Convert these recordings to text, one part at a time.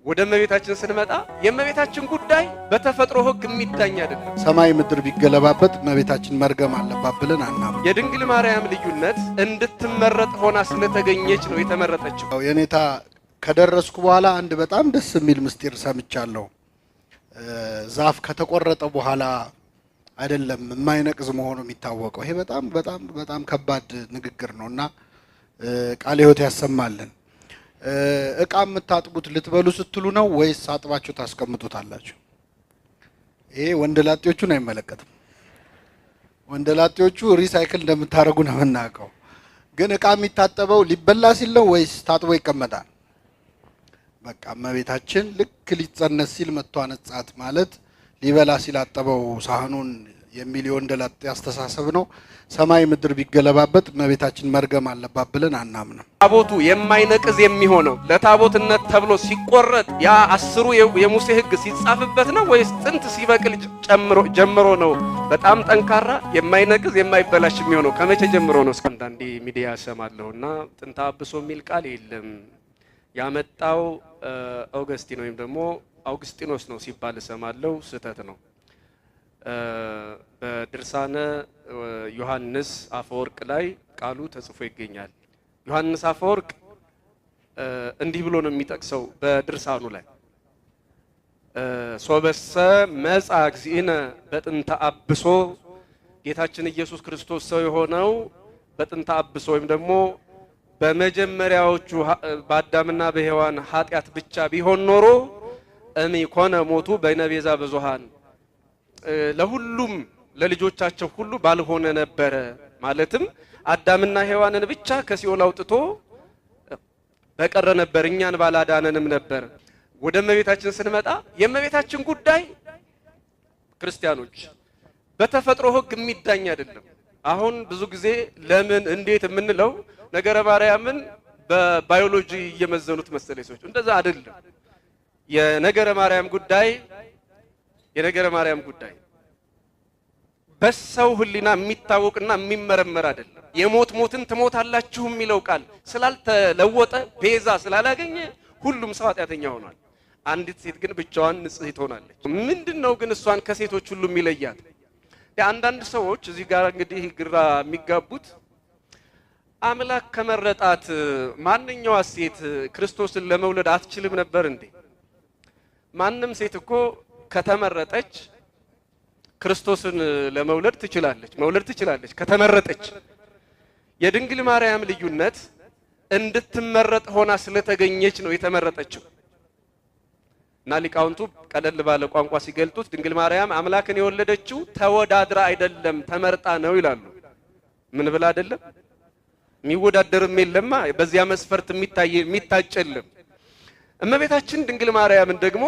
ወደ እመቤታችን ስንመጣ የእመቤታችን ጉዳይ በተፈጥሮ ሕግ የሚዳኝ አይደለም። ሰማይ ምድር ቢገለባበት እመቤታችን መርገም አለባት ብለን አናምንም። የድንግል ማርያም ልዩነት እንድትመረጥ ሆና ስለተገኘች ነው የተመረጠችው። የኔታ ከደረስኩ በኋላ አንድ በጣም ደስ የሚል ምስጢር ሰምቻለሁ። ዛፍ ከተቆረጠ በኋላ አይደለም የማይነቅዝ መሆኑ የሚታወቀው። ይሄ በጣም በጣም በጣም ከባድ ንግግር ነው እና ቃለ ሕይወት ያሰማልን። እቃ የምታጥቡት ልትበሉ ስትሉ ነው ወይስ አጥባችሁ ታስቀምጡታላችሁ? ይሄ ወንደላጤዎቹን አይመለከትም። ወንደላጤዎቹ recycle እንደምታደርጉ ነው የምናውቀው። ግን እቃ የሚታጠበው ሊበላ ሲል ነው ወይስ ታጥቦ ይቀመጣል? በቃ እመቤታችን ልክ ሊጸነስ ሲል መጥቶ አነጻት ማለት ሊበላ ሲል አጠበው ሳህኑን የሚል የወንደላጤ አስተሳሰብ ነው። ሰማይ ምድር ቢገለባበት እመቤታችን መርገም አለባት ብለን አናምንም። ታቦቱ የማይነቅዝ የሚሆነው ለታቦትነት ተብሎ ሲቆረጥ ያ 10ሩ የሙሴ ሕግ ሲጻፍበት ነው ወይስ ጥንት ሲበቅል ጀምሮ ነው? በጣም ጠንካራ የማይነቅዝ የማይበላሽ የሚሆነው ከመቼ ጀምሮ ነው? እስከ አንዳንዴ ሚዲያ እሰማለሁና ጥንተ አብሶ የሚል ቃል የለም፣ ያመጣው ኦገስቲን ወይም ደግሞ አውግስጢኖስ ነው ሲባል እሰማለሁ። ስህተት ነው። በድርሳነ ዮሐንስ አፈወርቅ ላይ ቃሉ ተጽፎ ይገኛል። ዮሐንስ አፈወርቅ እንዲህ ብሎ ነው የሚጠቅሰው በድርሳኑ ላይ፣ ሶበሰ መጽአ እግዚእነ በጥንተ አብሶ፣ ጌታችን ኢየሱስ ክርስቶስ ሰው የሆነው በጥንተ አብሶ ወይም ደግሞ በመጀመሪያዎቹ በአዳምና በሔዋን ኃጢአት ብቻ ቢሆን ኖሮ እምኢኮነ ሞቱ በይነ ቤዛ ብዙሃን፣ ለሁሉም ለልጆቻቸው ሁሉ ባልሆነ ነበረ። ማለትም አዳምና ሔዋንን ብቻ ከሲኦል አውጥቶ በቀረ ነበር፣ እኛን ባላዳነንም ነበር። ወደ እመቤታችን ስንመጣ የእመቤታችን ጉዳይ ክርስቲያኖች በተፈጥሮ ሕግ የሚዳኝ አይደለም። አሁን ብዙ ጊዜ ለምን እንዴት የምንለው ነገረ ማርያምን በባዮሎጂ እየመዘኑት መሰለኝ ሰዎች። እንደዛ አይደለም። የነገረ ማርያም ጉዳይ በሰው ሕሊና የሚታወቅና የሚመረመር አይደለም። የሞት ሞትን ትሞታላችሁ የሚለው ቃል ስላልተለወጠ፣ ቤዛ ስላላገኘ ሁሉም ሰው ኃጢአተኛ ሆኗል። አንዲት ሴት ግን ብቻዋን ንጽሕት ሆናለች። ምንድን ነው ግን እሷን ከሴቶች ሁሉ የሚለያት? አንዳንድ ሰዎች እዚህ ጋር እንግዲህ ግራ የሚጋቡት፣ አምላክ ከመረጣት ማንኛዋ ሴት ክርስቶስን ለመውለድ አትችልም ነበር እንዴ? ማንም ሴት እኮ ከተመረጠች ክርስቶስን ለመውለድ ትችላለች፣ መውለድ ትችላለች ከተመረጠች። የድንግል ማርያም ልዩነት እንድትመረጥ ሆና ስለተገኘች ነው የተመረጠችው። እና ሊቃውንቱ ቀለል ባለ ቋንቋ ሲገልጡት ድንግል ማርያም አምላክን የወለደችው ተወዳድራ አይደለም፣ ተመርጣ ነው ይላሉ። ምን ብላ አይደለም? የሚወዳደርም የለማ፣ በዚያ መስፈርት የሚታይ የሚታጭ የለም። እመቤታችን ድንግል ማርያምን ደግሞ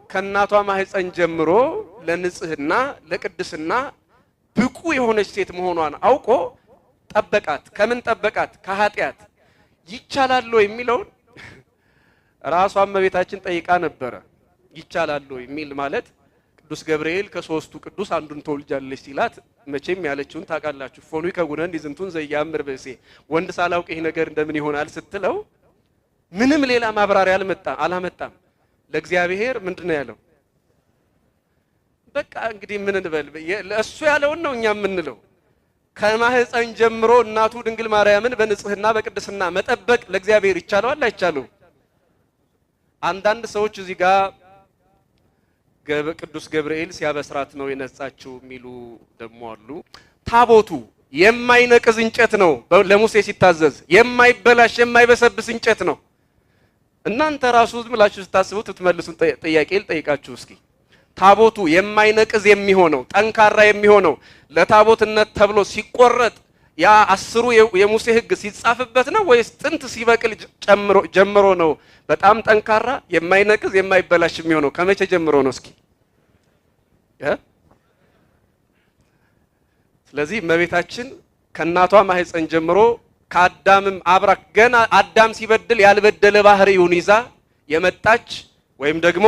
ከእናቷ ማህፀን ጀምሮ ለንጽህና ለቅድስና ብቁ የሆነች ሴት መሆኗን አውቆ ጠበቃት። ከምን ጠበቃት? ከኃጢአት። ይቻላል የሚለውን ራሷ እመቤታችን ጠይቃ ነበረ። ይቻላል የሚል ማለት ቅዱስ ገብርኤል ከሶስቱ ቅዱስ አንዱን ትወልጃለሽ ሲላት መቼም ያለችውን ታውቃላችሁ። እፎኑ ይከውነኒ ዝንቱ እንዘ ኢያአምር ብእሴ፣ ወንድ ሳላውቅ ይህ ነገር እንደምን ይሆናል ስትለው ምንም ሌላ ማብራሪያ አላመጣም። ለእግዚአብሔር ምንድን ነው ያለው? በቃ እንግዲህ ምን እንበል? እሱ ያለውን ነው እኛ የምንለው። ከማህፀን ጀምሮ እናቱ ድንግል ማርያምን በንጽህና በቅድስና መጠበቅ ለእግዚአብሔር ይቻለዋል አይቻለውም? አንዳንድ ሰዎች እዚህ ጋር ቅዱስ ገብርኤል ሲያበስራት ነው የነጻችው የሚሉ ደግሞ አሉ። ታቦቱ የማይነቅዝ እንጨት ነው። ለሙሴ ሲታዘዝ የማይበላሽ የማይበሰብስ እንጨት ነው። እናንተ ራሱ ዝም ብላችሁ ስታስቡት ትመልሱን ጥያቄ ልጠይቃችሁ እስኪ። ታቦቱ የማይነቅዝ የሚሆነው፣ ጠንካራ የሚሆነው ለታቦትነት ተብሎ ሲቆረጥ ያ 10ሩ የሙሴ ሕግ ሲጻፍበት ነው ወይስ ጥንት ሲበቅል ጀምሮ ነው? በጣም ጠንካራ የማይነቅዝ የማይበላሽ የሚሆነው ከመቼ ጀምሮ ነው? እስኪ። ስለዚህ እመቤታችን ከእናቷ ማህፀን ጀምሮ ከአዳምም አብራ ገና አዳም ሲበድል ያልበደለ ባህሪውን ይዛ የመጣች ወይም ደግሞ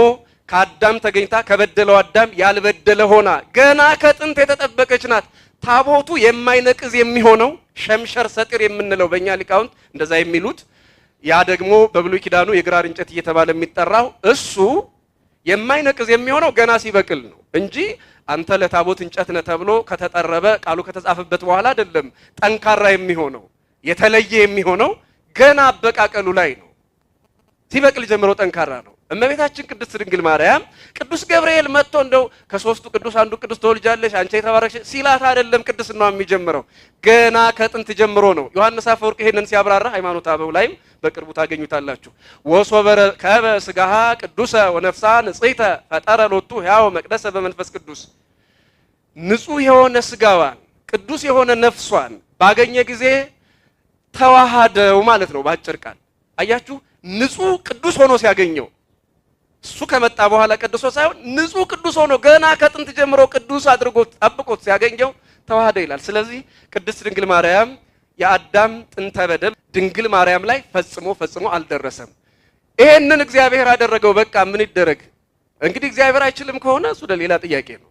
ከአዳም ተገኝታ ከበደለው አዳም ያልበደለ ሆና ገና ከጥንት የተጠበቀች ናት። ታቦቱ የማይነቅዝ የሚሆነው ሸምሸር ሰጢር የምንለው በእኛ ሊቃውንት እንደዛ የሚሉት ያ ደግሞ በብሉይ ኪዳኑ የግራር እንጨት እየተባለ የሚጠራው እሱ የማይነቅዝ የሚሆነው ገና ሲበቅል ነው እንጂ አንተ ለታቦት እንጨት ነህ ተብሎ ከተጠረበ ቃሉ ከተጻፈበት በኋላ አይደለም። ጠንካራ የሚሆነው የተለየ የሚሆነው ገና አበቃቀሉ ላይ ነው። ሲበቅል ጀምሮ ጠንካራ ነው። እመቤታችን ቅድስት ድንግል ማርያም ቅዱስ ገብርኤል መጥቶ እንደው ከሶስቱ ቅዱስ አንዱ ቅዱስ ትወልጃለሽ አንቺ የተባረክሽ ሲላት አይደለም ቅድስናዋ የሚጀምረው፣ ገና ከጥንት ጀምሮ ነው። ዮሐንስ አፈወርቅ ይሄንን ሲያብራራ ሃይማኖተ አበው ላይም በቅርቡ ታገኙታላችሁ። ወሶበ ረከበ ስጋሃ ቅዱሰ ወነፍሳ ንጽሕተ ፈጠረ ሎቱ ሕያው መቅደሰ በመንፈስ ቅዱስ። ንጹሕ የሆነ ስጋዋን ቅዱስ የሆነ ነፍሷን ባገኘ ጊዜ ተዋሃደው ማለት ነው። በአጭር ቃል አያችሁ፣ ንጹሕ ቅዱስ ሆኖ ሲያገኘው እሱ ከመጣ በኋላ ቅዱስ ሳይሆን ንጹሕ ቅዱስ ሆኖ ገና ከጥንት ጀምሮ ቅዱስ አድርጎ ጠብቆት ሲያገኘው ተዋህደ ይላል። ስለዚህ ቅድስት ድንግል ማርያም የአዳም ጥንተ በደል ድንግል ማርያም ላይ ፈጽሞ ፈጽሞ አልደረሰም። ይሄንን እግዚአብሔር አደረገው። በቃ ምን ይደረግ እንግዲህ። እግዚአብሔር አይችልም ከሆነ እሱ ሌላ ጥያቄ ነው።